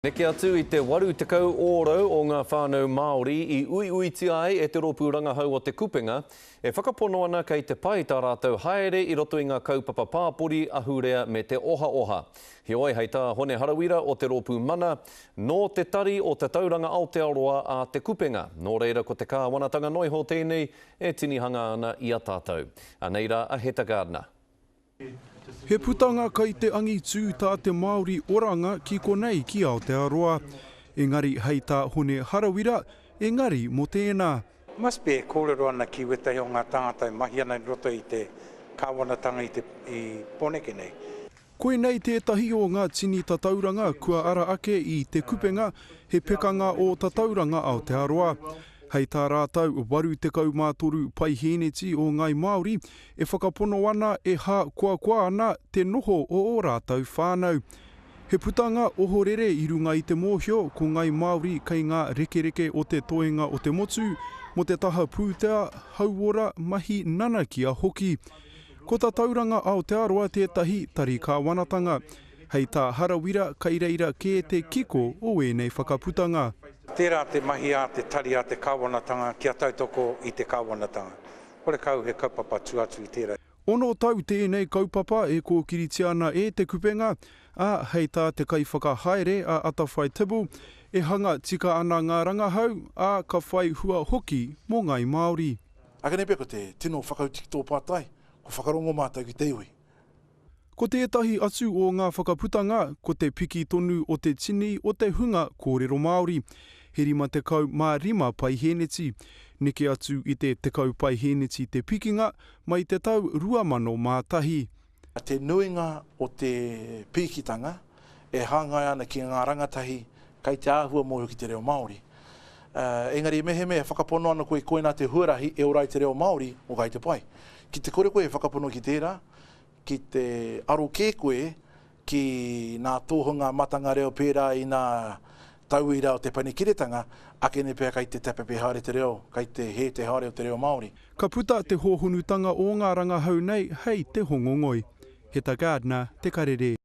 Neke atu i te 80 ōrau o ngā whānau Māori i uiuitia ai e te rōpū rangahau o Te Kupenga, e whakapono ana kei te pai tā rātou haere i roto i ngā kaupapa pāpori, ahurea me te ohaoha. Heoi, hei tā Hone Harawira o te rōpū Mana, nō te tari o Tatauranga Aotearoa a Te Kupenga, nō reira ko te kāwanatanga noiho tēnei e tinihanga ana i a tātou. Anei rā a Heta Gardner. He putanga kai te angitū tā te Māori oranga ki konei ki Aotearoa. Engari hei tā Hone Harawira, engari mō tēnā. Must be e kōrero ana ki wētahi o ngā tāngata e mahi ana i roto i te kāwanatanga i te i Pōneke nei. Koinei tētahi o ngā tini tatauranga kua ara ake i Te Kupenga, he pekanga o Tatauranga Aotearoa. Hei tā rātou, 83 paihēneti o Ngāi Māori e whakapono ana e hākoakoa ana te noho o ō rātou whānau. He putanga ohorere i runga i te mōhio ko Ngāi Māori kei ngā rekereke o te toenga o te motu mō te taha pūtea, hauora, mahi nanakia hoki. Ko Tatauranga Aotearoa tētahi tari kāwanatanga. Hei tā Harawira kai reira kē te kiko o ēnei whakaputanga. Tērā te mahi a te tari a te kāwanatanga kia tautoko i te kāwanatanga. Horekau he kaupapa tua atu i tērā. Ono tau tēnei kaupapa e kōkiritia ana e Te Kupenga, ā, hei tā te kaiwhakahaere a Atawhai Tibble, e hanga tika ana ngā rangahau, ā, ka whai hua hoki mō ngāi Māori. Ake nei pea ko te tino whakautu ki tō pātai, kua whakarongo mātou ki te iwi. Ko tētahi atu o ngā whakaputanga, ko te piki tonu o te tini o te hunga kōrero Māori, he 55 paihēneti, neke atu i te 10 paihēneti te pikinga mai te tau 2001. Te nuinga o te pīkitanga e hāngai ana ki ngā rangatahi kei te āhua mōhio ki te reo Māori. Engari mehemea e whakapono ana koe koinā te huarahi e ora ai te reo Māori, o kai te pai. Ki te kore koe e whakapono ki tērā, ki te aro kē koe ki nā tōhunga matanga reo pērā i nā tauira o te panekiretanga, akene pea kei te tapepe haere te reo, kei te hē te haere o te reo Māori. Ka puta te hōhonutanga o ngā rangahau nei hei te Hongongoi. Heta Gardner, Te Karere.